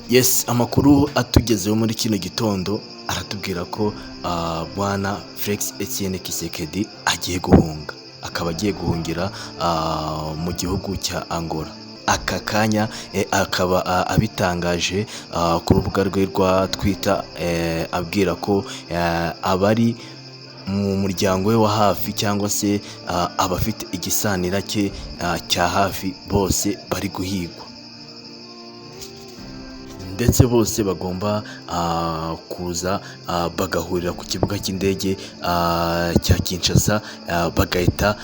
Yes, amakuru atugezeho muri kino gitondo aratubwira ko bwana Felix Etienne Tshisekedi agiye guhunga, akaba agiye guhungira mu gihugu cya Angola. Aka kanya akaba abitangaje ku rubuga rwe rwa Twitter, abwira ko abari mu muryango we wa hafi cyangwa se abafite igisanira cye cya hafi bose bari guhigwa, ndetse bose bagomba kuza bagahurira ku kibuga cy'indege cya Kinshasa, bagahita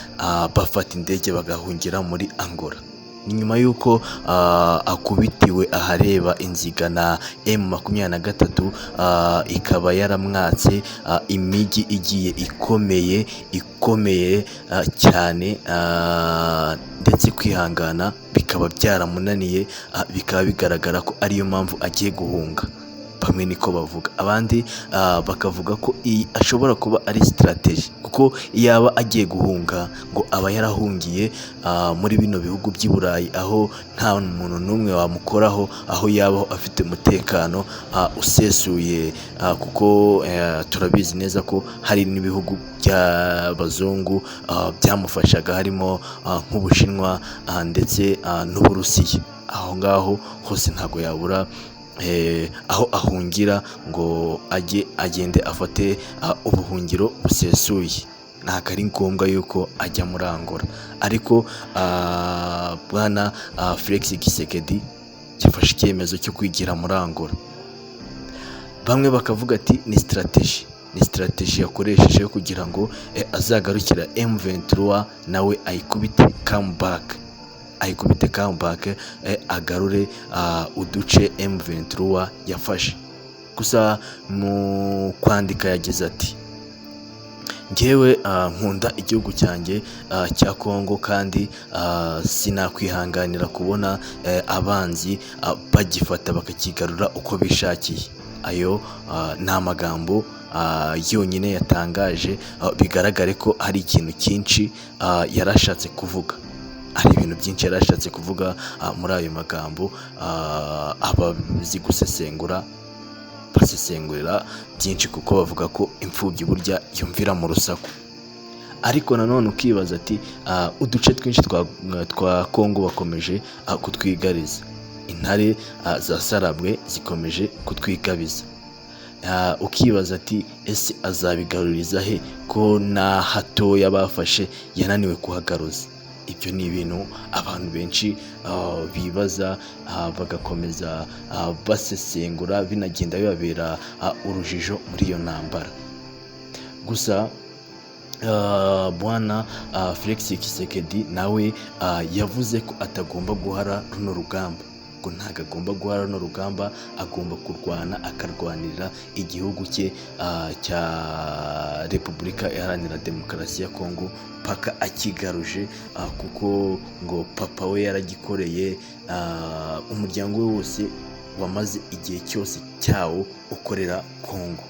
bafata indege bagahungira muri Angola. Ni nyuma y'uko akubitiwe ahareba inziga na M23, ikaba yaramwatse imijyi igiye ikomeye ikomeye cyane, ndetse kwihangana bikaba byaramunaniye, bikaba bigaragara ko ariyo mpamvu agiye guhunga. Bamwe niko bavuga, abandi bakavuga ko iyi ashobora kuba ari strategy, kuko iyo aba agiye guhunga ngo aba yarahungiye muri bino bihugu by'i Burayi, aho nta muntu n'umwe wamukoraho, aho yaba afite umutekano usesuye, kuko turabizi neza ko hari n'ibihugu by'abazungu byamufashaga, harimo nk'Ubushinwa ndetse n'Uburusiya. Aho ngaho hose ntabwo yabura aho ahungira ngo ajye agende afate ubuhungiro busesuye. Ntabwo ari ngombwa yuko ajya muri Angola, ariko bwana Felix Tshisekedi yafashe icyemezo cyo kwigira muri Angola. Bamwe bakavuga ati ni strategy, ni strategy yakoresheje yo kugira ngo azagarukira M23 nawe ayikubite comeback, ayikubite comeback, agarure uduce M23 yafashe. Gusa mu kwandika yagize ati: "Njyewe nkunda igihugu cyanjye cya Kongo, kandi sinakwihanganira kubona abanzi bagifata bakakigarura uko bishakiye." Ayo ni amagambo yonyine yatangaje, bigaragare ko hari ikintu cyinshi yari ashatse kuvuga, hari ibintu byinshi yari ashatse kuvuga muri ayo magambo. Abazi gusesengura basesengurira byinshi, kuko bavuga ko imfubyi burya yumvira mu rusaku. Ariko nanone ukibaza ati uduce twinshi twa Kongo bakomeje kutwigariza, intare za Sarabwe zikomeje kutwigabiza. Ukibaza ati ese azabigaruriza he, ko na hatoya bafashe yananiwe kuhagaruza? Ibyo ni ibintu abantu benshi bibaza, bagakomeza basesengura, binagenda bibabera urujijo muri iyo ntambara. Gusa bwana Felix Tshisekedi nawe yavuze ko atagomba guhara runo rugamba, ngo ntabwo agomba guhara runo rugamba, agomba kurwana, akarwanirira igihugu cye cya Repubulika Iharanira Demokarasi ya Kongo paka akigaruje, kuko ngo papa we yaragikoreye, umuryango we wose wamaze igihe cyose cyawo ukorera Kongo.